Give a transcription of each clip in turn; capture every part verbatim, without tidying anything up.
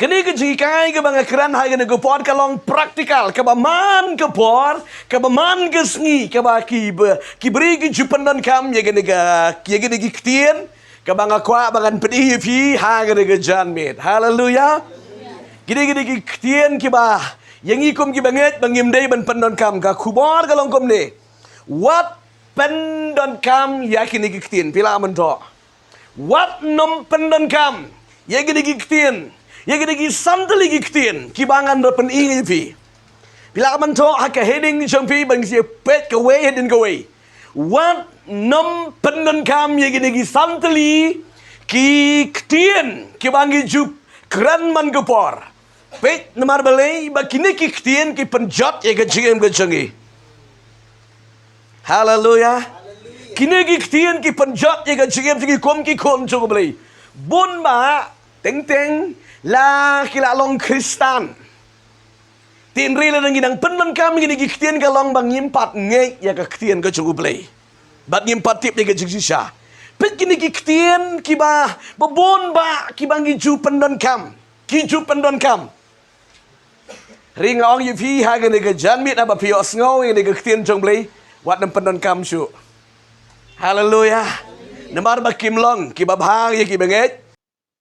Kane ka jinghikai kaba nga kren ha kane ka por ka long practical, kaba man ka por, kaba man ka sngi, kaba ki ba, ki briew ki ju pyndonkam ïa kane ka, ïa kane ki ktien, kaba nga kwah ba ngan pyni ïa phi ha kane ka janmiet. Haleluya. Kine, kine ki ktien kiba ïa ngi kum ki bangeit ba ngim dei ban pyndonkam. Ka khubor ka long kumne. Wat pyndonkam ïa kine ki ktien. Phi lah ban thoh. Wat nym pyndonkam ïa kine ki ktien, ïa kine ki san tylli ki ktien kiba ngan da pyni ïa phi. Phi lah ban thoh ha ka heading jong phi ban sa peit kawei hadien kawei. Wat nym pyndonkam ïa kine ki san tylli ki ktien kiba ngi ju kren man ka por. Peit namar balei, ba kine ki ktien ki pynjot ïa ka jingim ka jong ngi. Haleluya. Kine ki ktien ki pynjot ïa ka jingim jong ngi kum ki khun jong U Blei. Bun bah, teng teng la ki la long Khristan. Hynrei lada ngi nang pyndonkam ïa kine ki ktien ka long ba ngim pat ngeit ïa ka ktien ka jong U Blei. Bad ngim pat tip ïa ka jingshisha. Peit kine ki ktien kiba, ba bun bah kiba ngi ju pyndonkam. Ki ju pyndonkam. Hynrei nga ong ïa phi ha kane ka janmiet, haba phi ïohsngew ïa kane ka ktien jong U Blei, wat nym pyndonkam shuh. Haleluya. Namar ba kim long kiba bha ïa ki bangeit.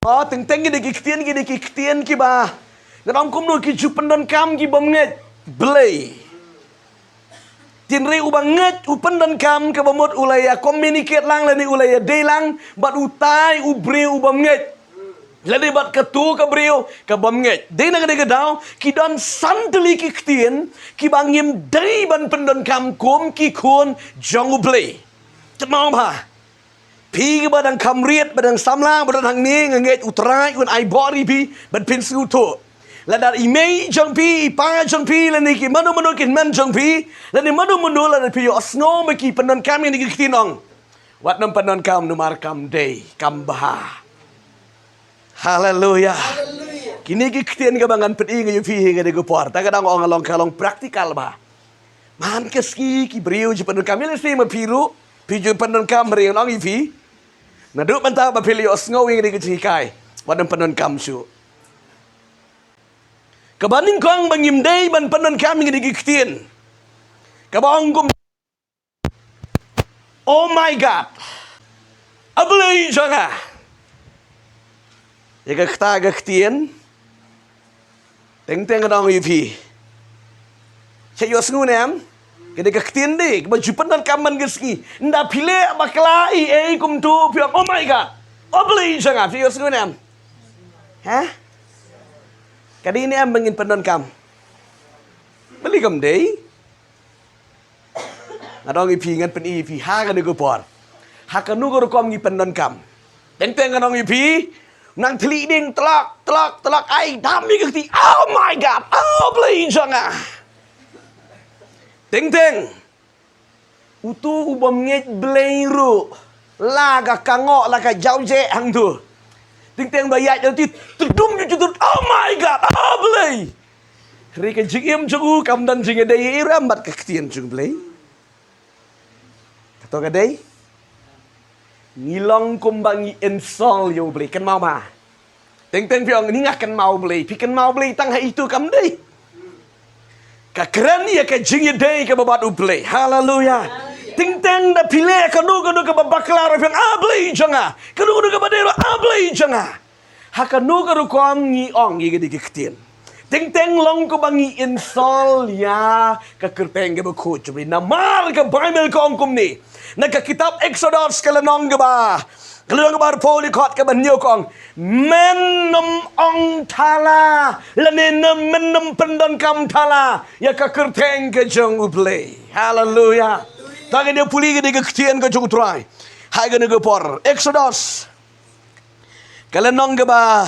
Oh, teng teng kine ki ktien, kine ki ktien kiba, ngan ong kumno, ki ju pyndonkam ki bym ngeit Blei. Hynrei uba ngeit, u pyndonkam, kaba mut u la ïa communicate lang lane u la ïa dei lang bad utai u briew u bym ngeit, lane bad kato ka briew ka bym ngeit. Dei na kane ka daw ki don san tylli ki ktien kiba ngim dei ban pyndonkam kum ki khun jong U Blei. Kynmaw bha. Phi kiba dang kham rit, ba dang samla, ba don hangne, nga ngeit U Trai un ai bor ïa phi ban pynsngewthuh. Lada i mei jong phi, i pa jong phi, lane ki mano mano ki hynmen jong phi, lane mano mano, lada phi ïohsngew ba ki pyndonkam ïa kine ki ktien, ong, wat nym pyndonkam namar kam dei, kam bha. Haleluya. Kine ki ktien kaba ngan pyni ïa phi ha kane ka por. Ta ka dang ong, long ka long practical bah. Man ka sngi ki briew ju pyndonkam, ïa lehse ma phi ruh phi ju pyndonkam, hynrei ngan ong ïa phi, naduh mynta ba phi la ïohsngew ïa kane ka jinghikai, wat nym pyndonkam shuh. Kaba nyngkong ba ngim dei ban pyndonkam ïa kine ki ktien, kaba ong kum, "Oh my God, A Blei jong nga." Ïa kata ka ktien, teng teng ngan ong ïa phi, shu ïohsngew ne em? Kane ka ktien dei kaba ju pyndonkam man ka sngi. Ynda phi leh bakla ei ei kumto, phi ong, "Oh my God, A Blei jong nga." Phi ïohsngew ne em? Ha? Ka dei ne em ba ngin pyndonkam? Balei kam dei? Ngan ong ïa phi, ngan pyni ïa phi ha kane ka por, ha kano ka rukom ngi pyndonkam. Teng teng ngan ong ïa phi, nang thylli ding, tlok tlok tlok, ai dam ïa ka kti, "Oh my God, A Blei jong nga." Teng teng uto u bym ngeit Blei ruh la ka kanggoh, la ka jaw jeh hangto. Teng teng ba ïaid lynti, tdum ju ju tut, "Oh my God, A Blei." Hynrei ka jingim jong u kam don jingïadei ei ei ruh em bad ka ktien jong U Blei. Kato ka dei, ngi long kumba ngi insult ïa U Blei. Kynmaw bha. Teng teng phi ong, "Ni nga kynmaw U Blei." Phi kynmaw U Blei tang ha itu, kam dei. Ka kren ïa ka jingïadei kaba bad U Blei. Haleluya. Teng teng da phi leh kano kano kaba bakla ruh phi ong, "A Blei jong nga." Kano kano kaba dei ruh, "A Blei jong nga." Ha kano ka rukom ngi ong ïa kine ki ktien. Teng teng long kumba ngi insult ïa ka kyrteng kaba khuid jong U Blei. Namar ka Baibl ka ong kumne, na ka kitab Eksodos ka lynnong kaba, ka lynnong kaba arphew dkhot kaba hynñiew ka ong, "Men nym ong thala, lane nym, men nym pyndonkam thala ïa ka kyrteng ka jong U Blei." Haleluya. Ta ngin ïa pule kane ka ktien ka jong U Trai ha kane ka por. Eksodos ka lynnong kaba,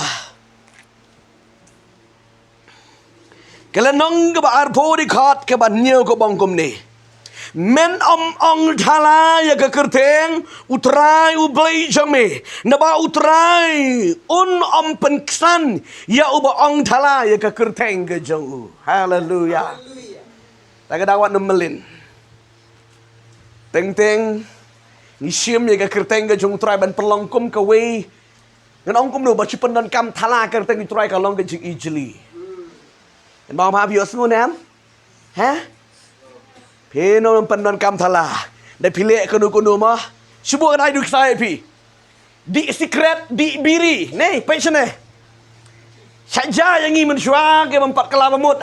ka lynnong kaba arphew dkhot kaba hynñiew ka ong kumne, "Men ym ong thala ïa ka kyrteng U Trai U Blei jong me, naba U Trai un ym pynksan ïa uba ong thala ïa ka kyrteng ka jong u." Haleluya. Ta ka daw wat nym mlien. Teng teng ngi shim ïa ka kyrteng ka jong U Trai ban pynlong kum kawei Ngan ong kumno ba shu pyndonkam thala ka kyrteng U Trai ka long ka jingijli. Ngan ong ba phi ïohsngew ne em? He? Phi nym pyndonkam thala. Da phi leh kano kano mo. Shu buh ngan ai du ksai phi. Dih sikret, dih biri. Nei, peit shane. Sha ja ïa ngi mynshuwa ki bym pat kylla ba mut.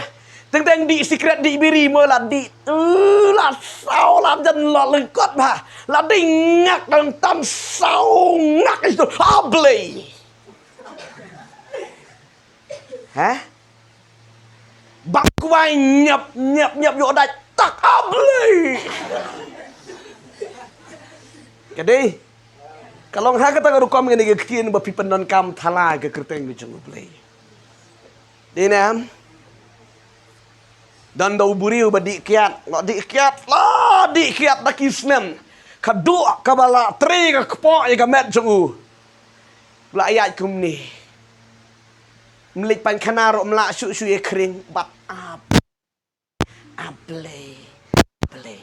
Teng teng dih sikret, dih biri mo la dih. Uh, la saw la jan la lyngkot bha. La dih ngak dang tam saw ngak itu. Ah Blei. Hah? Bang kwai nyap nyap nyap ïoh dait tak, ah Blei. Ka dei. Ka long ha kata ka rukom kane ka ktien ba phi pyndonkam thala ka kyrteng ka jong U Blei. Dei ne em? Don da u briew ba dih kiad, la dih kiad, la dih kiad da ki snem. Ka duh kaba la trei ka kpoh ïa ka met jong u. La ïaid kumne. Mlih pynkhana ruh mlah shuh shuh ïa khring bad ap. Ah Blei, Blei.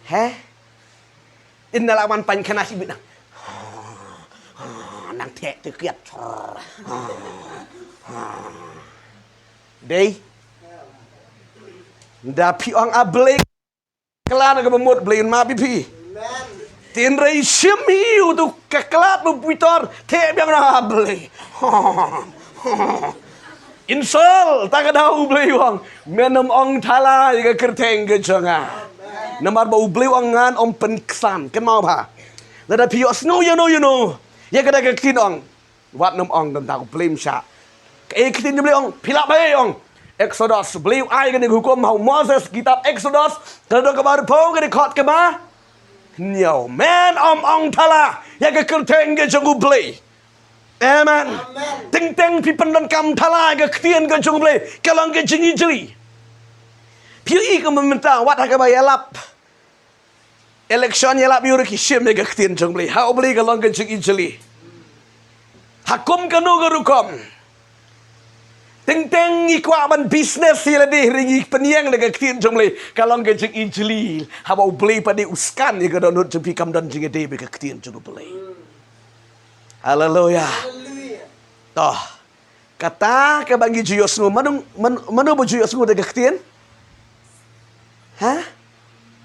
He? Ynda la wan pynkhana shi bit nang. Nang theh te kiad. Dei. Da phi ong ah Blei. Klan ka ba mut Blei un map ïa phi. Tin rei shim hi u tu ka klat bu pitor te biang na Blei. Insol ta ka dau Blei ong. Men ym ong thala ïa ka kyrteng ka jong nga. Namar ba U Blei ong ngan ym pynksan kynmaw bha. Lada phi ïohsngew ïa no ïa no ïa ka da ka ktien ong. Wat nym ong don ta U Blei msha. Ka e ktien U Blei ong phi lah ba e ong. Exodus Blei u ai kane ka hukum ha u Moses kitab Exodus. Ka dong kaba arphew kane khot kaba hynñiew. Men ym ong thala ïa ka kyrteng ka jong U Blei. Amen. Teng teng phi pyndonkam thala ïa ka ktien ka jong U Blei ka long ka jingijli. Phi ïohi ka mynta wat ha kaba ïalap. Election ïalap ïa u ruh ki shim ïa ka ktien jong U Blei. Ha U Blei ka long ka jingijli. Ha kum kano ka rukom. Teng teng ngi kwah ban business ïa lade hynrei ngi pynïeng da ka ktien jong U Blei ka long ka jingijli. Haba U Blei pat dei u scan ïa ka dohnud jong phi kam don jingïadei bad ka ktien jong U Blei. Haleluya. Toh. Kata kaba ngi ju ïohsngew mano mano ba ju ïohsngew da ka ktien. Ha?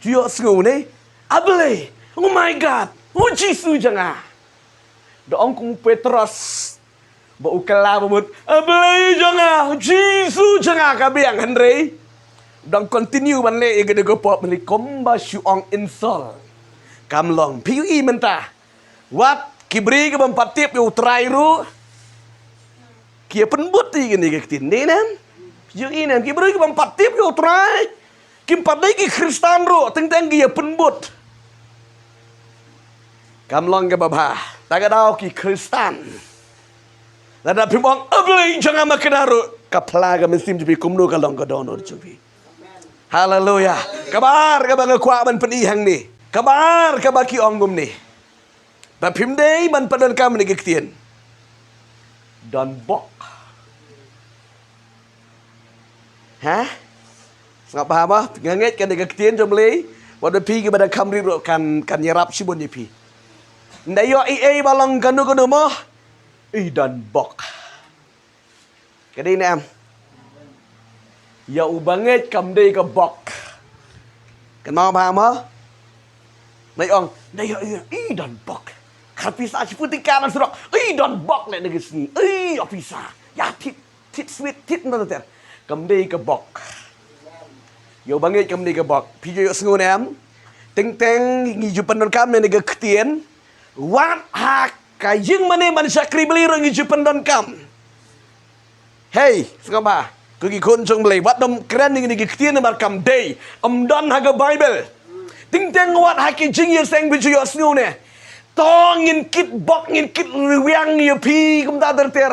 Ju ïohsngew ne? Ah Blei. Oh my God. Oh Jisu jong nga. Da ong kum Petros ba u kylla ba mut. Ah Blei jong nga. Jisu jong nga ka biang hynrei. Dang continue ban leh ïa ka dei ka pop hynrei kumba shu ong insol. Kam long phi ïohi mynta. Wat ki briew ki bym pat tip ïa U Trai ruh ki ïa pynbut ïa kine ki ktien dei ne em? Ïa ine ki briew ki bym pat tip ïa U Trai kim pat dei ki Khristan ruh teng teng ki ïa pynbut. Kam long kaba bha ta ka daw ki Khristan. Lada phim ong A Blei jong nga ma kane ruh ka phla ka mynsiem jong phi kumno ka long ka dohnud jong phi. Haleluya. Kaba ar kaba nga kwah ban pyni hangne. Kaba ar kaba ki ong kumne. Ba phim dei ban pyndonkam ïa ka ktien. Don bok. Ha? Sngap bha ba nga ngeit kane ka ktien jong U Blei. Wat ba phi kiba dang kham rit ruh kan kan ïarap shibun ïa phi. Nda ïoh ei ei ba long kano kano mo. Ei don bok. Ka dei ne em? Ïa u bangeit kam dei ka bok. Kynmaw bha mo? Nai ong, nai ïa i don bok. Kar pisa shi puti ka ban surok. I don bok le na ka sngi. I officer. Ïa tit tit sweet tit na ter. Kam dei ka bok. Ïa u bangeit kam dei ka bok. Phi ïoh sngew ne em? Teng teng ngi ju pyndonkam ne ka ktien. Wat ha ka ïing mane ban shakri Blei ruh ngi ju pyndonkam. Hei, sngap bha. Ko ki khun jong Blei, wat nym kren ïa kine ki ktien namar kam dei. Ym don ha ka Baibl. Teng teng wat ha ki jingïaseng ba ju ïohsngew ne. To ngin kit bok ngin kit rwiang ïa phi kumta ter ter.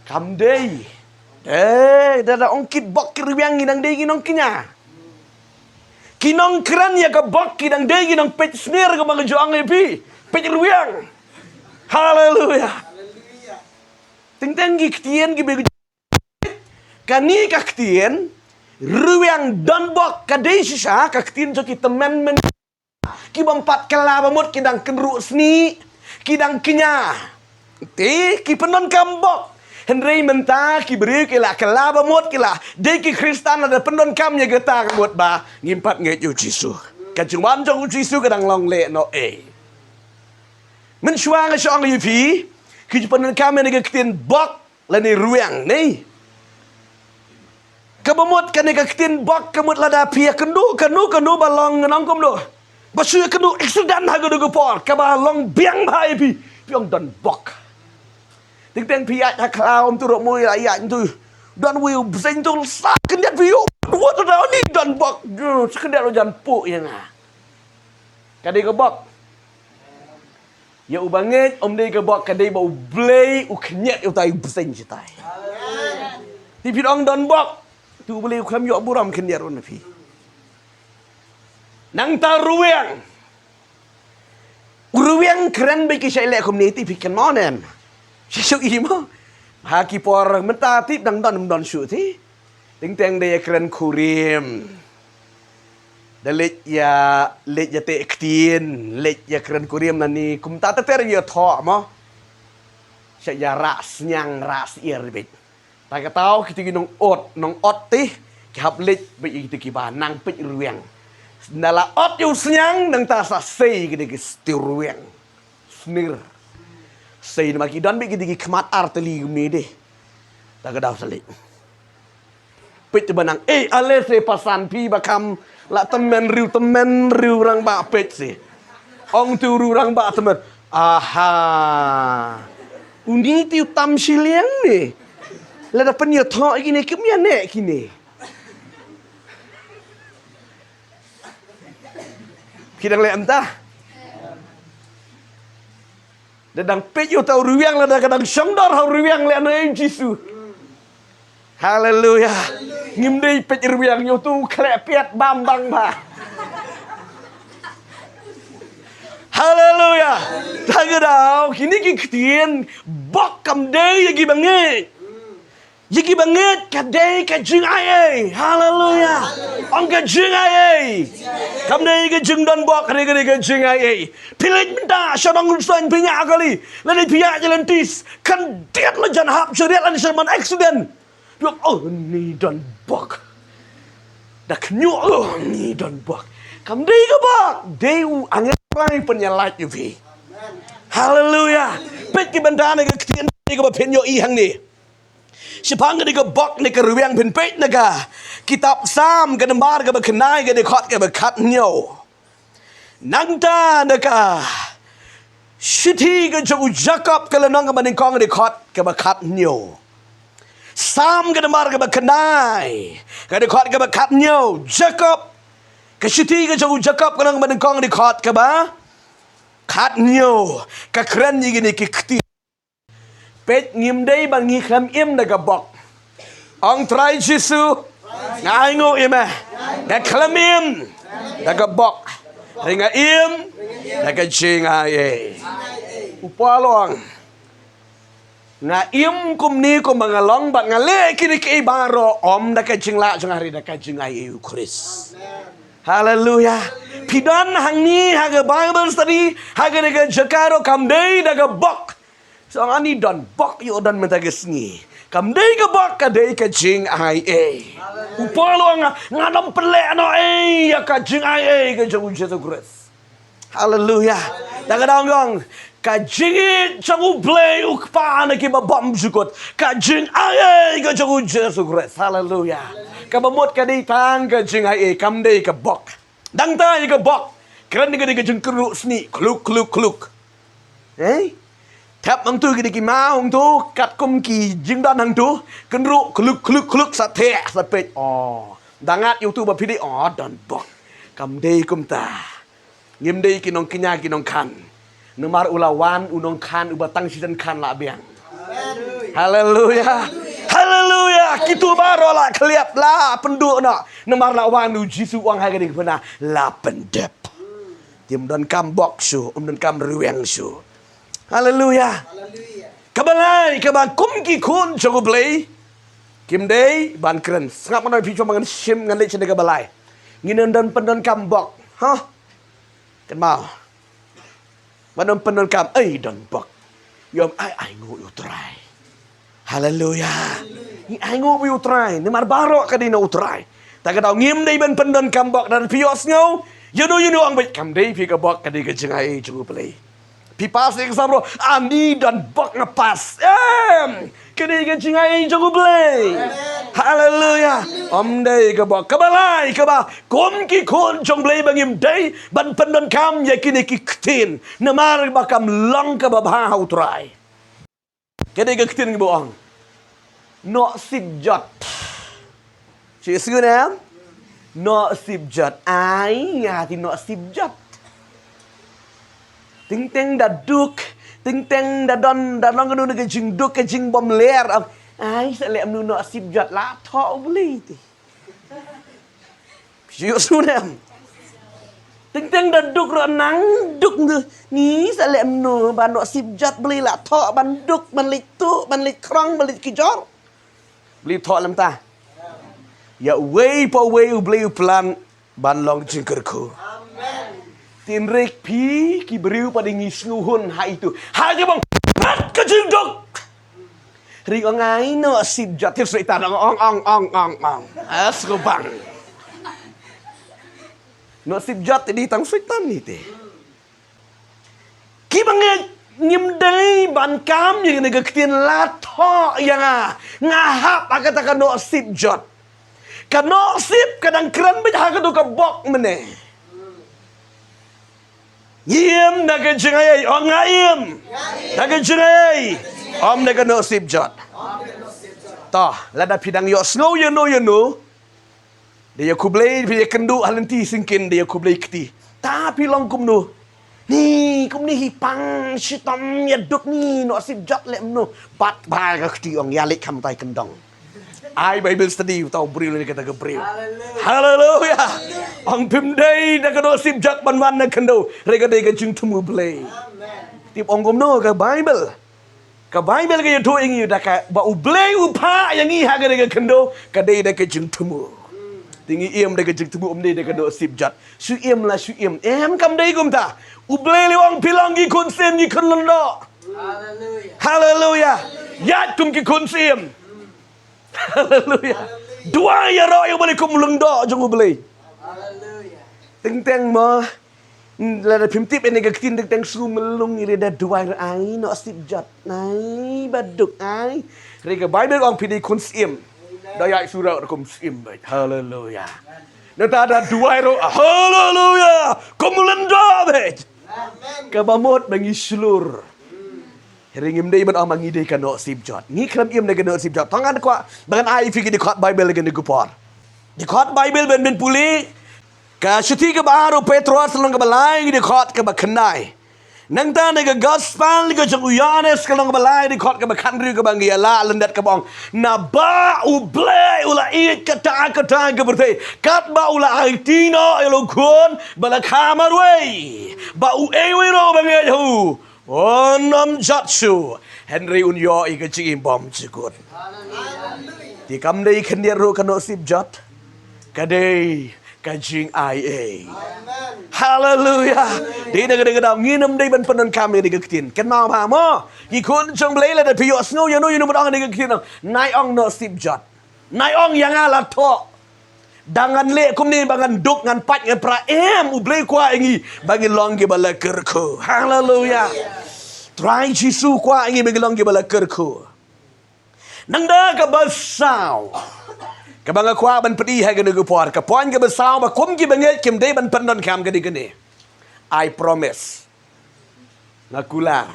Kam dei. Eh, da da ong kit bok kit rwiang ngi nang dei ngi nongkñia. Ki nongkren ïa ka bok ki dang dei ki nongpeit snier kaba nga ju ong ïa phi. Peit rwiang. Haleluya. Teng teng ki ktien ki ba kane ka ktien rwiang don bok ka dei shisha ka ktien jong ki tymmen men. Ki bym pat kylla ba mut ki dang kynruh snieh, ki dang kñia. Te ki pyndonkam bok. Hynrei mynta ki briew ki la kylla ba mut, ki la dei ki Khristan, la da pyndonkam ïa kata ka mut ba ngim pat ngeit ïa u Jisu. Ka jingwan jong u Jisu ka dang long lehnohei. Mynshuwa nga shu ong ïa phi, ki ju pyndonkam ïa ka ktien bok lane rwiang ne. Kaba mut kane ka ktien bok ka mut lada phi ïakynduh kano kano ba long, ngan ong kumno, ba shu ïakynduh accident ha kano ka por, kaba long biang bha ïa phi, phi ong don bok. Teng teng phi ïaid ha khlaw, ym tu ruh mui la ïaid tu, don uwei u bseiñ tu sa khyndiat phi, ïoh wat da ni don bok. Ju sa khyndiat u jan puh ïa nga. Ka dei ka bok. Ïa uba ngeit ym dei ka bok, ka dei ba U Blei u khyndiat ïa utai u bseiñ shatai. Te phi ong don bok, te U Blei u khlem ïoh burom khyndiat ruh na phi. Nangta rwiang. U rwiang kren bad ki shai leh kumne, te phi kynmaw ne em? Shu shu i mo. Ha ki por mynta te dang don, ym don shuh te. Teng teng da ïakren kurim. Da leit ïa, leit ïateh ktien, leit ïakren kurim lane kumta ter ter ïa thoh mo. Sha ïa rah sniang rah syiar beit. Ta ka taw kito ki nongot, nongot te ki hap leit beit ïa kito kiba nang peit rwiang. Nda la ot ïa u sniang nangta sa sei kito ki stiu rwiang. Snir. Sei namar ki don beit kito ki khmat ar tylli kumne de. Ta ka daw sa leit. Peit ba nang, eh, ale se pasan phi ba kham la tymmen riew, tymmen riew rangbah, peit se. Ong tu riew rangbah tymmen. Aha. Uni tu tam shiliang ne. Lada pynïathoh kine kim ïaneh kine. Ki dang leh mynta. Da dang peit ïa uta u rwiang, lada ka dang shong dor ha u rwiang lehnohei Jisu. Haleluya. Ngim dei peit rwiang ïa utu u khleh piat bam bang ba. Haleluya. Ta ka daw kine ki ktien bok kam dei ïa kiba ngeit. Ïa kiba ngeit ka dei ka jingaiei. Haleluya. Ong ka jingaiei. Kam dei ka jingdon bok, ka dei ka, dei ka jingaiei. Phi leit mynta sha nong Rusain phi ñiah kali. Lane phi ñiah jalan tis. Khyndiat la jan hap chariot lane sha man accident. Phi ong, oh, ni don bok. Da khñiuh, oh, ni don bok. Kam dei ka bok. Dei u angel Trai pynïalait ïa phi. Haleluya. Peit ki bynta ne ka ktien ne kaba phin ïohi hangne. Shaphang kane ka bok ne ka rwiang phin peit na ka kitab Salm ka nambar kaba khyndai ka dkhot kaba khathynñiew. Nangta na ka shithi ka jong u Jakob ka lynnong kaba nyngkong ka dkhot kaba khathynñiew. Salm ka nambar kaba khyndai ka dkhot kaba khathynñiew. Jakob, ka shithi ka jong u Jakob ka lynnong kaba nyngkong ka dkhot kaba khathynñiew. Ka kren ïa kine ki ktien. Peit, ngim dei ban ngi khlem im da ka bok. Ong Trai Jisu, nga ainguh ïa me. Nga khlem im da ka bok. Hynrei nga im da ka jingaiei. U Paul u ong, nga im kumne kumba nga long bad nga leh kine kiei baroh ym da ka jinglah jong nga hynrei da ka jingaiei u Khrist. Haleluya. Phi don hangne ha ka Bible study, ha kane ka jaka ruh kam dei da ka bok. Shu ong ani don bok ïoh don mynta ka sngi. Kam dei ka bok, ka dei ka jingaiei. U Paul u ong nga dang pynlehnohei ïa ka jingaiei ka jong u Jisu Khrist. Haleluya. Da ka dang ong ka jingïeit jong U Blei u Kpa na kiba bymjukut. Ka jingaiei ka jong u Jisu Khrist. Haleluya. Kaba mut ka dei tang ka jingaiei, kam dei ka bok. Dang ta ïa ka bok. Kren ka dei ka jingkynruh snieh, kluk kluk kluk. Eh? Thep hangtu ki dei ki maw hangtu, katkum ki jingdon hangtu, kynruh kluk kluk kluk sa theh sa peit. Oh. Da ngat ïa utu ba phi dei, oh, don bok. Kam dei kumta. Ngim dei ki nongkñia ki nongkhan. Namar u la wan u nongkhan uba tang shidan khan la biang. Haleluya. Haleluya. Kitu baroh la khliap la pynduh noh. Namar la wan u Jisu, u ong ha kane ka bynta la pyndep. Te ym donkam bok shuh, ym donkam rwiang shuh. Haleluya. Kaba lai, kaba kum ki khun jong U Blei. Kim dei ban kren. Sngap, ngan ong ïa phi, shu ma ngan shim, ngan leit sha kaba lai. Ngin ym don pyndonkam bok. Hah? Kynmaw. Ban ym pyndonkam, ei, don bok. Ïa ai ai nguh ïa u Trai. Haleluya. Ngi ai nguh ïa u Trai. Namar baroh ka dei na u Trai. Ta ka daw ngim dei ban pyndonkam bok, lada phi ïohsngew ïano ïano, ong beit kam dei phi ka bok, ka dei ka jingai jong u Blei. Phi pass ïa ka exam ruh, ani don bok nga pass. Em. Ka dei ka jingai jong u Blei. Haleluya. Ym dei ka bok. Kaba lai, kaba kum ki khun jong u Blei ba ngim dei ban pyndonkam ïa kine ki ktien. Namar ba kam long kaba bha ha u Trai. Ka dei ka ktien kaba ong, noh sip jot. Shu ïohsngew ne em? Noh sip jot. Ai, nga te noh sip jot. Teng teng da duk, teng teng da don, da long kano kano ka jingduk, ka jingbymler. Ai, sa leh mano noh sip jot, la thoh u Blei te. Shu ïohsngew ne em? Teng teng da duk ruh nang duk, ngi sa leh mano ba noh sip jot, Blei la thoh ban duk, ban leit tuh, ban leit khrong, ban leit kjor. Blei thoh lem ta. Ïa uwei pa uwei u Blei u plan ban long jingkyrkhu. Amen. Tin rek phi ki briew pat ngi sngewhun ha itu. Ha ki bang pat ka jingduk. Ri ong ai noh sip jot, te Soitan ong ong ong ong ong. As ko bang. Noh sip jot te dei tang Soitan ni te. Kiba ngeit ngim dei ban kam ïa kane ka ktien la thoh ïa nga. Nga hap ha kata ka noh sip jot. Ka noh sip ka dang kren beit ha kato ka bok mynne. Ngi im na ka jingai, ong nga im na ka jingai. Ym na ka noh sip jot. To, lada phi dang ïohsngew ïano ïano, da ïa khublei, phi ïa kynduh ha lynti syngkien, da ïa khublei kti. Ta phi long kumno? Ni, kumne hi pang shitom ïa duk ni, noh sip jot leh mano. Bat ba ka kti ong ïa leh kham tai kyndong. Ai Bible study, tau briew leh kata ka briew. Haleluya. Ong phim dei da ka noh sip jot ban wan na khyndew, re ka dei ka jingthmu Blei. Tip ong kumno ka Bible. Ka Bible ka ïathuh ïa ngi da kaba U Blei u phah ïa ngi ha kane ka khyndew ka dei da ka jingthmu. Te ngi im da ka jingthmu, ym dei da ka noh sip jot. Shu im la shu im. Em, kam dei kumta. U Blei u ong phi long ki khun syiem, ki khun lyngdoh. Haleluya. Ïaid kum ki khun syiem. Haleluya. Duwai ïaroh ïa U Blei kum lyngdoh jong U Blei. Teng teng mo. Lada phim tip ïa kane ka ktien, teng teng shu mlung ïa lade, duwai ruh ai noh sip jot. Ai ba duk ai. Re ka Bible ong phi dei khun syiem. Da ïaid shu ruh kum syiem beit. Haleluya. Nangta da duwai ruh, haleluya, kum lyngdoh beit. Kaba mut ba ngi shlur. Hynrei ngim dei ban ong ma ngi dei ka noh sip jot. Ngi khlem im da ka noh sip jot. To ngan kwah ba ngan ai phi ki dkhot Bible kane ka por. Dkhot Bible ban pule. Ka shithi kaba ar u Petros lynnong kaba lai, dkhot kaba khyndai. Nangta na ka Gospel ka jong u Ïoannis lynnong kaba lai, dkhot kaba khathynriew, kaba ngi ïa lah lyndet, kaba ong, naba U Blei u la ïeit katta katta ka pyrthei, katba u la aiti noh ïa u khun ba la kha marwei, ba uei uei ruh ba ngeit ha u un ym jot shuh, hynrei un ïoh ïa ka jingim bymjukut. Te kam dei khyndiat ruh ka noh sip jot. Ka dei ka jingai ei. Haleluya. Dei na ka dei ka daw ngin ym dei ban pyndonkam ïa kane ka ktien. Kynmaw bha mo. Ki khun jong U Blei, lada phi ïohsngew ïano ïano ba ong kane ka ktien, nai ong noh sip jot. Nai ong ïa nga la thoh. Da ngan leh kumne ba ngan duk, ngan pait, ngan pra. Em, U Blei kwah ïa ngi ba ngin long kiba la kyrkhu. Haleluya. Trai Jisu kwah ïa ngi ba ngin long kiba la kyrkhu. Nangta kaba saw, kaba nga kwah ban pyni ha kane ka por, ka point kaba saw ba kum kiba ngeit kim dei ban pyndonkam, ka dei kane. I promise. Nga kular.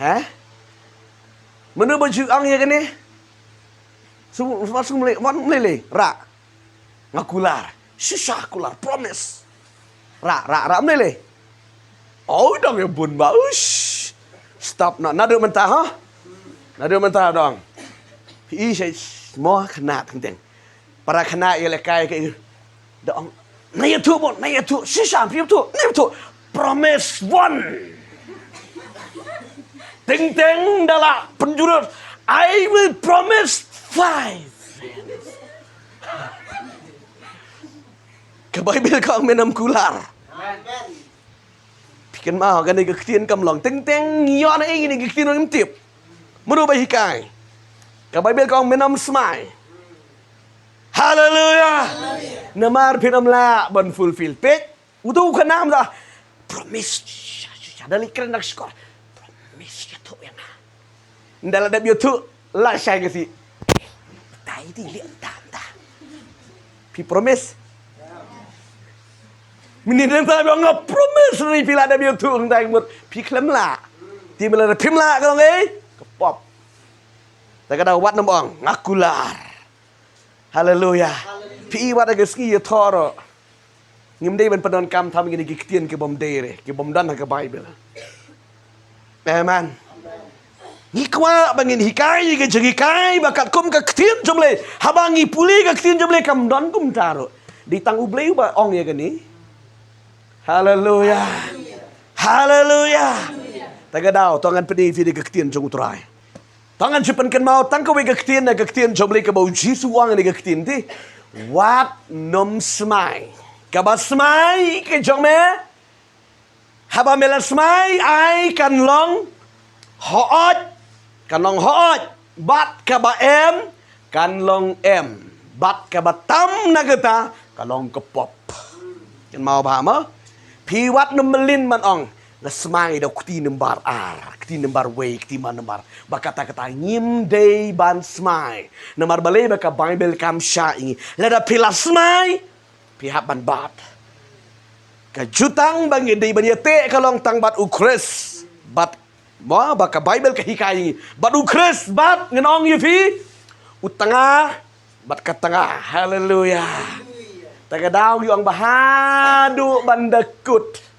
Ha? Mano ba ju ong ïa kane? Sum, sum, sum le, wan le le, ra. Nga kular. Shisha kular, promise. Ra, ra, ra, mlei lei. Oi, dang ïa bun ba. Ush. Stop noh. Naduh mynta, ha? Naduh mynta dang. Phi i shai mo khynnah teng teng. Para khynnah ïa lehkai ka i. Dang. Na ïathuh bun, na ïathuh. Shisha, phi ïathuh, na ïathuh. Promise one. Teng teng da la pynjurut. I will promise five. Ka Baibl ka ong, men ym kular. Phi Kynmaw kane ka ktien kam long teng teng ngi ïoh na ïa kane ka ktien ruh ngim tip. Mano ba hikai? Ka Baibl ka ong men ym smai. Haleluya. Namar phin ym lah ban fulfill. Peit, uto u khynnah um da promise. Sha, sha, sha, da leit kren da ka shkor. Promise ïathuh ïa nga. Ynda la dep ïathuh, la shai ka shi. Dei te leh ynda ynda. Phi promise? Mynnin dang ta nga promise, ri phi la dep ïathuh ynda mut. Phi khlem lah. Te mynta phim lah ka long ei ka pop. Te ka daw wat nym ong nga kular. Haleluya. Phi i wat ha ka sngi ïathoh ruh. Ngim dei ban pyndonkam tam ïa kine ki ktien ki bym dei re, ki bym don ha ka Baibl. Amen. Ngi kwah ba ngin hikai ïa ka jinghikai ba katkum ka ktien jong U Blei. Haba ngi pule ka ktien jong U Blei kam don kumta ruh. Dei tang U Blei uba ong ïa kane. Haleluya. Haleluya. Ta ka daw, to ngan pyni ïa phi da ka ktien jong U Trai. To ngan shu pynkynmaw tang kawei ka ktien, na ka ktien jong U Blei kaba U Jisu u ong ïa ka ktien te. Wat nym smai. Kaba smai ka jong me. Haba me la smai ai kan long hooid. Kan long hooid. Bad kaba em kan long em. Bad kaba tam na kata ka long ka pop. Kynmaw bha mo. Phi wat nym mlien ban ong nga smai da u kti nambar ar, kti nambar wei, kti ma nambar. Ba kata kata ngim dei ban smai. Namar balei? Ba ka Baibl kam shah ïa ngi. Lada phi la smai phi hap ban bat. Ka jutang ba ngi dei ban ïateh ka long tang bad U Khrist. Bad mo, ba ka Baibl ka hikai ïa ngi. Bad U Khrist bad ngan ong ïa phi. U tnga bad ka tnga. Haleluya. Ta ka daw ngi ong ba haduh ban da kut.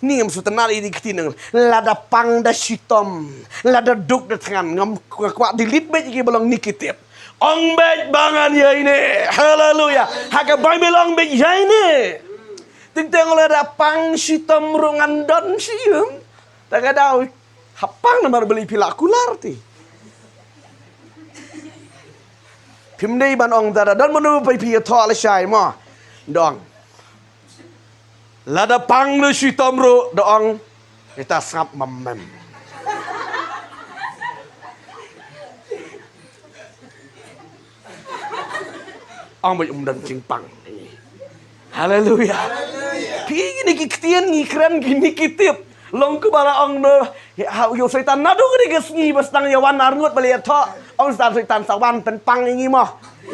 Ni ngam sngewtynnad ïa kine ki ktien. Lada pang da shitom, lada duk da thngan, ngam kwah, kwah delete beit ïa ki ba long negative. Ong beit ba ngan ïaineh. Haleluya. Ha ka Baibl ong beit ïaineh. Teng teng lada pang shitom ruh ngan don shi ïing. Ta ka daw ha pang namar balei phi la kular te. Phim dei ban ong da da don mano ba phi ïathoh lashai mo. Dong. Lada pang da shitom ruh da ong. Ita sngap mem mem. Ong beit um don jingpang. Haleluya. Phi kine ki ktien ngi kren kine ki tip. Long kumba la ong noh. Ha u ïoh Soitan naduh kane ka sngi ba sdang ïa wan arngut ba la ïathoh. Ong Soitan, Soitan sa wan pynpang ïa ngi mo.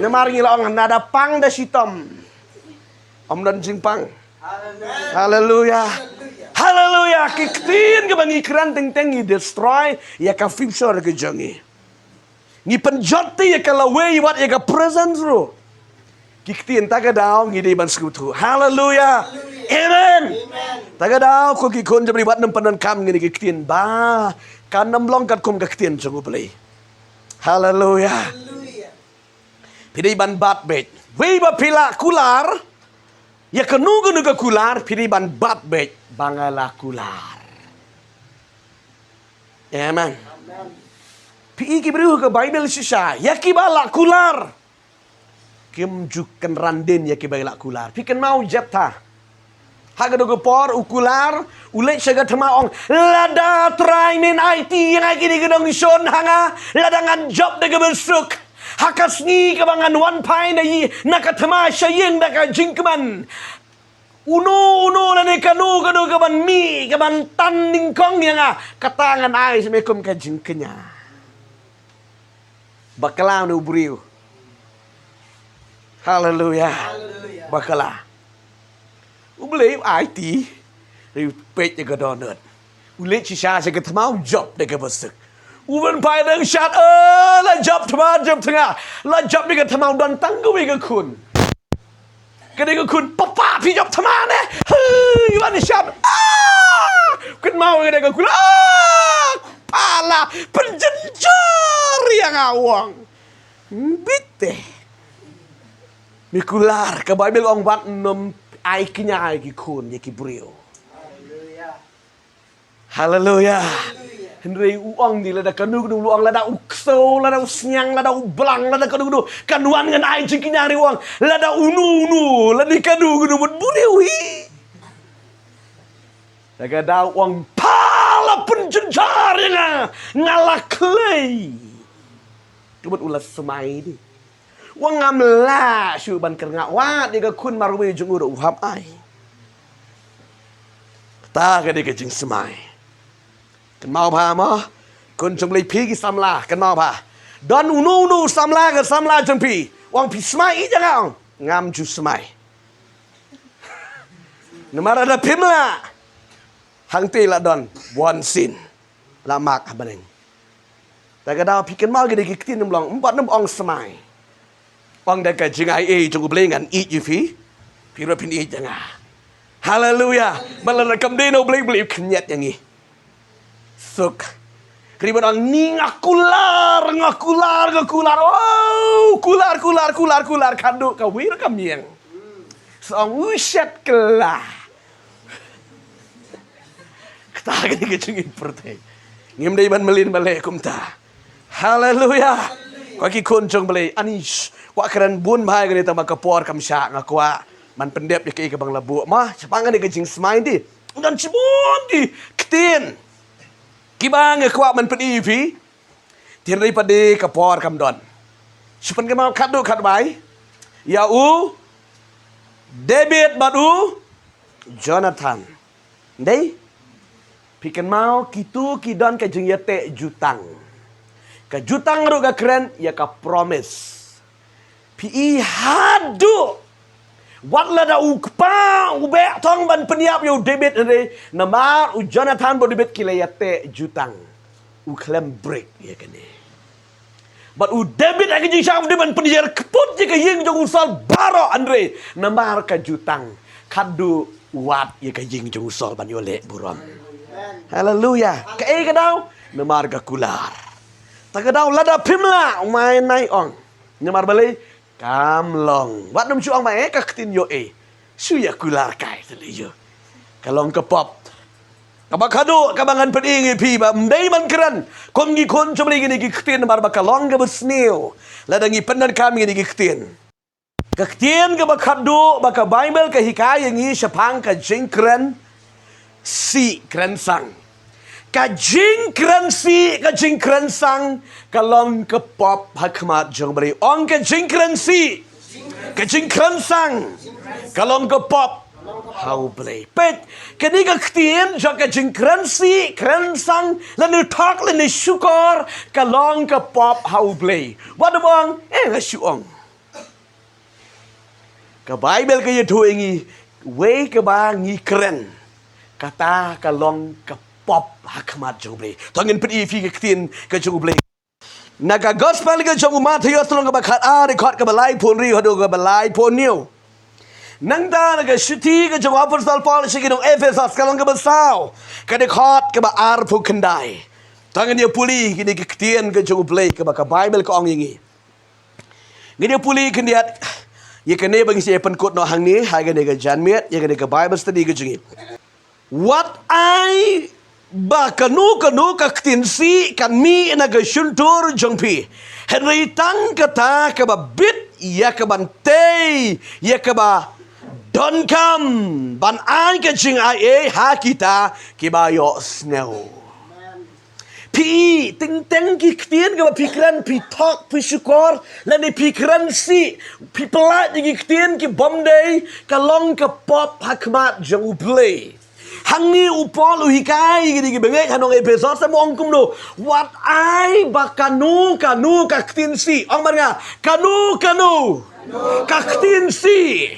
Namar ngi la ong lada pang da shitom. Ym don jingpang. Haleluya. Haleluya. Ki ktien kiba ngi kren teng teng ngi destroy ïa ka future ka jong ngi. Ngi pynjot te ïa ka lawei wat ïa ka present ruh. Ki ktien ta ka daw ngi dei ban sngewthuh. Haleluya. Amen. Ta ka daw ko ki khun jong U Blei wat nym pyndonkam ngi ki ktien ba kan nym long katkum ka ktien jong U Blei. Haleluya. Phi dei ban bat beit. Wei ba phi la kular. Ïa kano kano ka kular phi dei ban bat beit ba nga la kular. Amen. Phi i ki briew ka Baibl shisha ïa kiba la kular. Kim ju kynran dien ïa kiba la kular. Phi kynmaw Jeptha. Ha kano ka por u kular u leit sha ka thma ong lada Trai men aiti ïa nga kine ki nongshun ha nga lada ngan jop da kaba suk. Ha ka sngi kaba ngan wan phai na i na ka thma sha ïing da ka jingkmen. Uno uno lane kano kano kaban mih kaban tan nyngkong ïa nga kata ngan ai sha me kum ka jingkñia. Bakla ne u briew. Haleluya. Bakla. U Blei u aiti. Ri u peit ïa ka dohnud. U leit shisha sha ka thma u jop da kaba suk. U wan phai dang shat eh la jop thma jop tnga. La jop ïa ka thma u don tang kawei ka khun. Ka dei ka khun papa phi jop thma ne. Hei wan shat. Ah! Kynmaw ka dei ka khun. Ah! Pala pynjynjar ïa nga wang. Bit te. Mi kular ka Baibl ong wat nym ai kñia ïa ki khun ïa ki briew. Haleluya. Hynrei u ong di lada kanu kanu u ong lada u ksew lada u sniang lada u blang lada kanu kanu kan wan ngan ai jingkñia ri u ong lada unu unu lada kanu kanu mut buni u hi. Te ka daw u ong, pha la pynjynjar ïa nga, nga la khlei. Kumno u la smai de? U ong ngam lah shuh ban kyrngah, wat ïa ka khun marwei jong u ruh u hap ai. Kata ka dei ka jingsmai. Kynmaw bha mo. Khun jong U Blei, phi ki samla, kynmaw bha. Don uno uno u samla, ka samla jong phi, u ong phi smai ïeit ïa nga, u ong ngam ju smai. Namar lada phim lah, hangtei la don bunsien la mark ha bneng. Te ka daw phi kynmaw kine ki ktien, ym long, ym pat nym ong smai. Ong da ka jingaiei jong U Blei ngan ïeit ïa phi, phi ruh phin ïeit ïa nga. Haleluia. Ba lada kam dei na U Blei, U Blei u khynñiat ïa ngi. Suk. Hynrei ban ong ni nga kular, nga kular, nga kular. Oh, kular, kular, kular, kular. Khadduh kawei ruh kam ïeng. Sa ong u shet kylla. Kata ka dei ka jingim pyrthei. Ngim dei ban mlien ba leh kumta. Haleluia. Ko ki khun jong U Blei, ani sh-, kwah kren bun bha ïa kane, tang ba ka por kam shah, nga kwah ban pyndep ïa kaei kaba nga la buh. Ma, shaphang kane ka jingsmai de, don shibun ki ktien kiba nga kwah ban pyni ïa phi. Te hynrei pat de ka por kam don. Shu pynkynmaw khatduh khatwai ïa u David bad u Jonathan. Dei? Phi kynmaw, kito ki don ka jingïateh jutang. Ka jutang ruh ka kren ïa ka promise. Phi i haduh, wat lada u kpa u beh thong ban pynïap ïa u David, hynrei namar u Jonathan bad u David ki la ïateh jutang, u khlem break ïa kane. Bad u David ha ka jingshah u dei ban pynïar kput ïa ka ïing jong u Saul baroh, hynrei namar ka jutang, khadduh u wad ïa ka ïing jong u Saul ban ïoh leh burom. Haleluia. Kaei ka daw? Namar ka kular. Ta ka daw lada phim lah, u Mainai ong, namar balei? Kam long. Wat nym shu ong ba, eh, ka ktien ïoh, eh, shu ïa kular kai te lei ïoh. Ka long ka pop. Kaba khadduh kaba ngan pyni ïa phi ba ym dei ban kren kum ki khun jong U Blei kine ki ktien, namar ba ka long kaba sniew lada ngi pyndonkam ïa kine ki ktien. Ka ktien kaba khadduh ba ka Baibl ka hikai ïa ngi shaphang ka jingkren sih, kren sang. Ka jingkren sih, ka jingkren sang, ka long ka pop ha khmat jong U Blei. Ong, ka jingkren sih, ka jingkren sang, ka long ka pop ha U Blei. Peit, kane ka ktien jong ka jingkren sih, kren sang, lane thok, lane shukor, ka long ka pop ha U Blei. Wat nym ong, eh, nga shu ong. Ka Baibl ka ïathuh ïa ngi, wei kaba ngi kren, kata ka long ka pop ha khmat jong U Blei. To ngin pyni ïa phi ka ktien ka jong U Blei. Na ka Gospel ka jong u Mathaios, lynnong kaba khatar, dkhot kaba laiphew hynriew haduh kaba laiphew hynñiew. Nangta na ka shithi ka jong u Apostol Paul sha ki nong Ephesos, ka lynnong kaba saw, ka dkhot kaba arphew khyndai. To ngin ïa pule kine ki ktien ka jong U Blei kaba ka Baibl ka ong ïa ngi. Ngin ïa pule khyndiat ïa kane ba ngi sa ïa pynkut noh hangne ha kane ka janmiet, ïa kane ka Bible study ka jong ngi. Wat ai ba kano kano ka ktien sih kan mih na ka shyntur jong phi, hynrei tang kata kaba bit ïa ka ban tei ïa kaba donkam ban ai ka jingaiei ha kita kiba ïohsngew. Phi, teng teng ki ktien kaba phi kren, phi thok, phi shukor, lane phi kren sih, phi pyllait ïa ki ktien ki bym dei, ka long ka pop ha khmat jong U Blei. Hangne u Paul u hikai ïa ki bangeit ha nong Ephesos, sa u ong kumno? Wat ai ba kano kano ka ktien sih. Ong bad nga, kano kano ka ktien sih.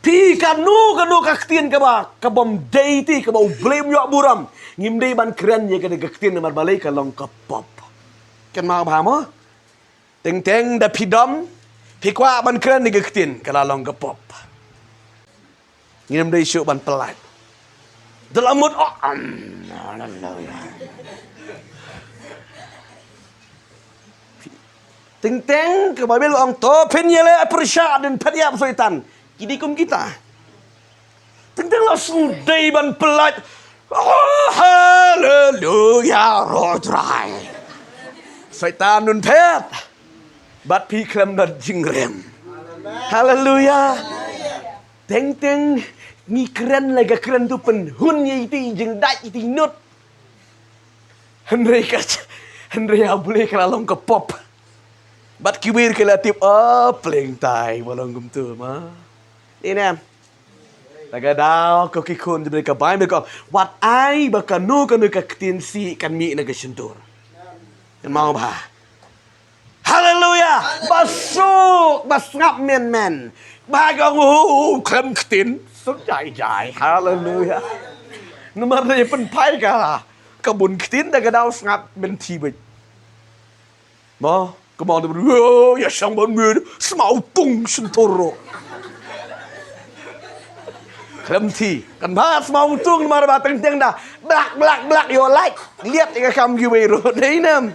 Phi, kano kano ka ktien kaba, ka bym dei te, kaba U Blei um ïoh burom, ngim dei ban kren ïa kane ka ktien, namar balei? Ka long ka pop. Kynmaw bha mo. Teng teng da phi dom, phi kwah ban kren ïa ka ktien, ka la long ka pop. Ngim dei shuh ban pyllait. Da la mut, oh, am, haleluia. Teng teng ka Baibl ong, to phin ïaleh pyrshah, dang phet ïa u Soitan. Ki dei kum kita. Teng teng la shu dei ban pyllait. Oh, haleluia, Roh Trai. Soitan un phet. Bad phi khlem don jingrem. Haleluia. Teng teng Ngi kren la ka kren tu pynhun ïa iti jingdait iti nut. Hynrei ka, hynrei ha Blei ka la long ka pop. Bad kiwei ki la tip, oh, pleng tai ba long kumtu ma. Ine. Ta ka daw ko ki khun jong ka Baibl ko, wat ai ba kano kano ka ktien sih kan mih na ka shyntur. Kan mau ba. Haleluya. Ba suk, ba sngap men men. Ba ka ngu khlem ktien. Suk jai jai. Haleluya. Namar da pynphai ka la ka bun ktien da ka daw sngap men ti bit. Mo, ka mo da bru ya shang ban mir smaw tung shyntur ro. Khlem ti kan ba smaw tung mar ba teng teng da blak blak blak yo like liat ka kam kiwei ro dei nam.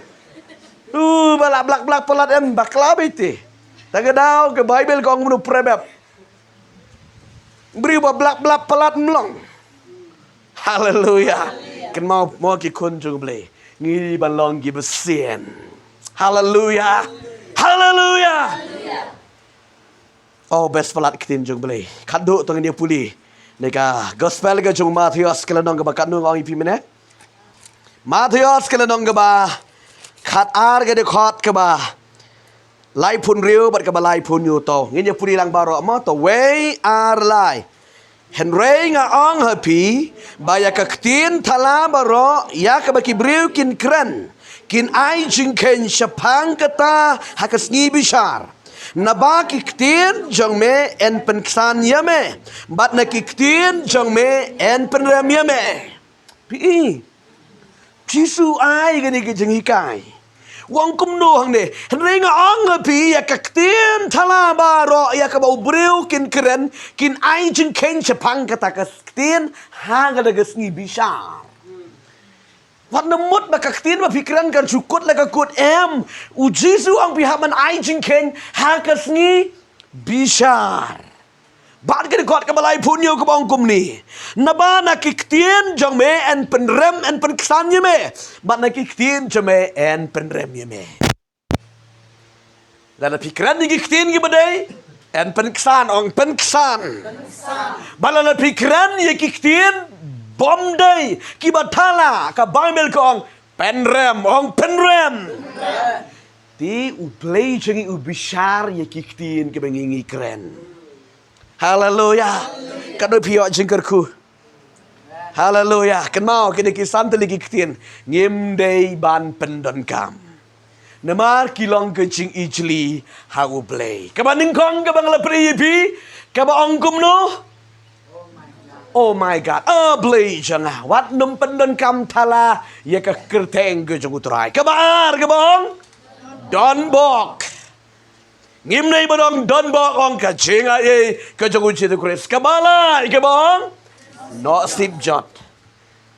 U ba la blak blak palat em bakla bete. Ta ka daw ka Baibl ka ong mnu prebep. Briew ba blak blak palat mlong. Haleluya. Kan mau mo ki khun jong Blei ngi ban long ki bsien. Haleluya. Haleluya. Oh, best palat ktien jong Blei. Khadduh tong ïa puli. Ne ka gospel ka jong Mathaios ka lynnong kaba khadduh ong ïa phi mene. Mathaios ka lynnong kaba khatar ka dkhot kaba laiphew hynriew bad kaba laiphew hynñiew to. Ngin ïa pule lang baroh mo to wei ar lai. Hynrei nga ong ha phi ba ïa ka ktien thala baroh ïa kaba ki briew kin kren kin ai jingkheiñ shaphang kata ha ka sngi bishar. Naba ki ktien jong me yn pynksan ïa me bad na ki ktien jong me yn pynrem ïa me. Phi i. Jisu ai kane ka jinghikai. Ong kumno hangne? Hynrei nga ong ha phi ïa ka ktien thala baroh ïa kaba u briew kin kren kin ai jingkheiñ shaphang kata ka ktien ha kata ka sngi bishar. Wat na mut ba ka ktien ba phi kren kan shu kut la ka kut em. U Jisu ong phi hap ban ai jingkheiñ ha ka sngi bishar. Bad ka dkhot kaba laiphew hynñiew kaba ong kumne. Naba na ki ktien jong me yn pynrem yn pynksan ïa me. Bad na ki ktien jong me yn pynrem ïa me. Lada phi kren ïa ki ktien kiba dei yn pynksan, ong pynksan. Bad lada phi kren ïa ki ktien bym dei kiba thala ka Baibl ka ong pynrem, ong pynrem. Te u Blei jong ngi u bishar ïa ki ktien kiba ngi ngi kren. Haleluya. Ka dei phi ïoh jingkyrkhu. Haleluya. Kynmaw kine ki san tylli ki ktien ngim dei ban pyndonkam. Namar ki long ka jingijli ha u Blei. Kaba nyngkong kaba nga la pyrshah ïa phi kaba ong kumno. Oh my God. A Blei jong nga, wat nym pyndonkam thala ïa ka kyrteng ka jong u Trai. Kaba ar kaba ong donbok. Ngim dei ban ong donbok ong ka jingaiei ka jong u Jisu Khrist. Kaba lai kaba ong noh sip jot.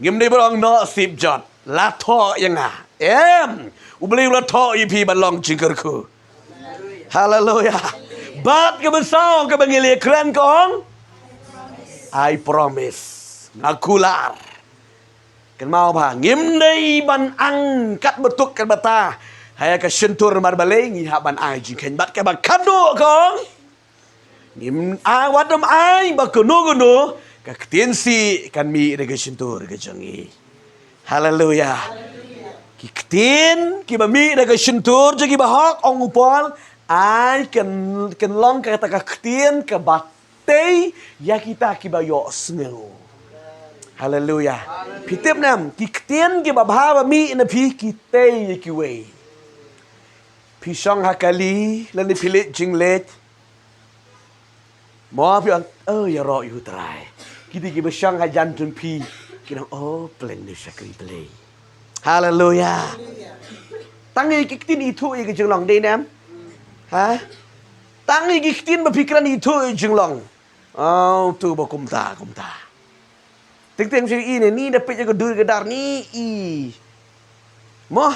Ngim dei ban ong noh sip jot. La thoh ïa nga. Em. U Blei u la thoh ïa phi ban long jingkyrkhu. Haleluya. Bad kaba saw kaba ngi la kren ka ong I promise. Nga kular. Kynmaw ba ngim dei ban ang kat ba tuk kat ba ta ha ïa ka shyntur namar balei ngi hap ban ai jingkheiñ bad kaba khadduh ka ong. Ngim ai, wat nym ai ba kano kano ka ktien sih kan mih da ka shyntur ka jong ngi. Haleluya. Ki ktien kiba mih da ka shyntur jong kiba hok, ong u Paul, ai kan, kan long kata ka ktien kaba tei ïa kita kiba ïohsngew. Haleluya. Phi tip ne em, ki ktien kiba bha ba mih na phi ki tei ïa kiwei. Phi shong ha kali lane phi leit jingleit. Mo phi ong, oh, ïaroh ïa u Trai. Kita kiba shong hajan jong phi ki ong, oh, pleng ne shakri Blei. Haleluya. Tang ïa ki ktien ithuh ïa ka jinglong, dei ne em? Ha? Tang ïa ki ktien ba phi kren ithuh ïa ka jinglong. Oh, tu ba kumta kumta. Teng teng shu i ne, ni da peit ïa ka dur ka dar ni i. Mo.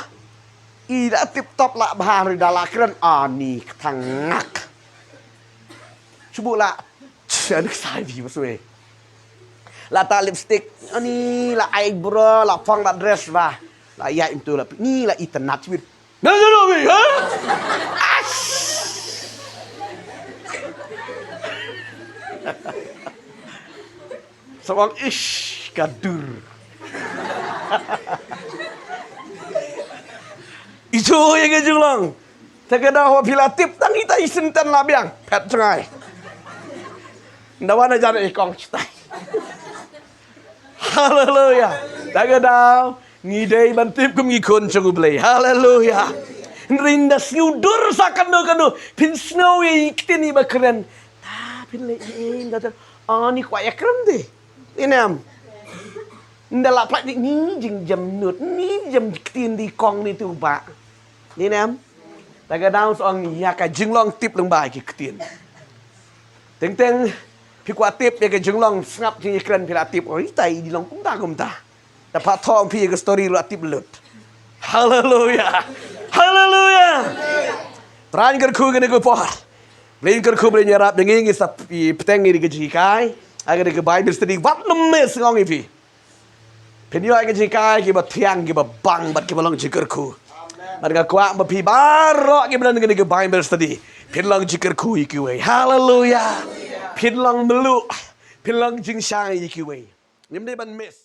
I da tip top la bha da la kren ani ktang ngak. Shu bu la. Ani ksai bi ba swe. La ta lipstick, ani la eyebrow, la phong la dress ba. La ïa into la ni la itanat sweet. Na na na wi, ha? Ash. Sa ong, ish, ka dur. Ito ïa ka jinglong. Te ka daw ba phi la tip tang ita i senten la biang. Phet jngai. Nda wan jan i kong chitai. Haleluya. Te ka daw ngi dei ban tip kum ngi khun jong U Blei. Haleluya. Hynrei nda sngew dur sa kano kano. Phin sngew ïa i ktien iba kren. Ta phin leh ei nda. Ani kwah ïa kren de. Ni nem. Nda la plat ni, ni jingjam nud, ni jam ktien di kong ni tu ba. Ni nem. Ta ka daw sa ong ïa ka jinglong tip lyngba ki ktien. Teng teng phi kwah tip ïa ka jinglong sngap jingkren phi la tip. Oi tai di long kumta kumta. Ta pha thong phi ïa ka story la tip lut. Haleluya. Haleluya. Trai kyrkhu kane ka por. Blei kyrkhu Blei ïarap ïa ngi ngi sa pteng ïa ka jinghikai. Ïa ka Bible study wat lem mes ngong ïa phi. Phin ïoh ïa ka jinghikai kiba thiang kiba bang bad kiba long jingkyrkhu. Bad nga kwah ba phi baroh kiba don kane ka Bible study phin long jingkyrkhu ïa kiwei. Haleluya. Phin long mluh. Phin long jingshai ïa kiwei. Ngim dei ban mes.